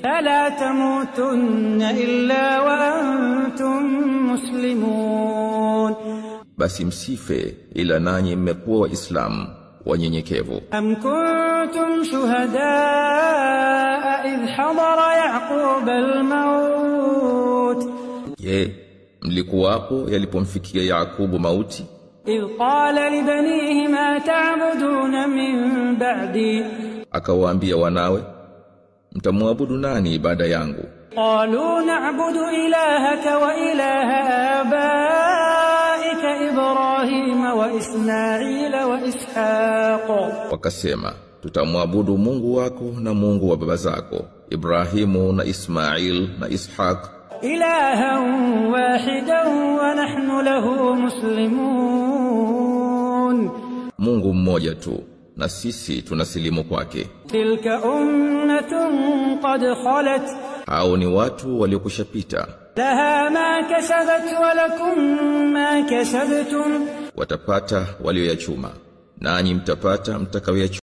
Fala tamutunna illa wa antum muslimun, basi msife ila nanyi mmekuwa Waislamu wanyenyekevu. Am kuntum shuhadaa idh hadara Yaqub al-maut, je, mlikuwapo yalipomfikia Yakubu mauti? Idh qala li banihi ma ta'buduna min ba'di, akawaambia wanawe, mtamwabudu nani baada yangu? Qalu na'budu ilahaka wa ilaha abaika Ibrahim wa Ismail wa Ishaq, wakasema tutamwabudu Mungu wako na Mungu wa baba zako Ibrahimu na Ismail na Ishaq, ilahan wahidan wa nahnu lahu muslimun, Mungu mmoja tu na sisi tunasilimu kwake. Tilka ummatun qad khalat, hao ni watu waliokushapita. Laha ma kasabat wa lakum ma kasabtum, watapata walioyachuma nanyi mtapata mtakayoyachuma.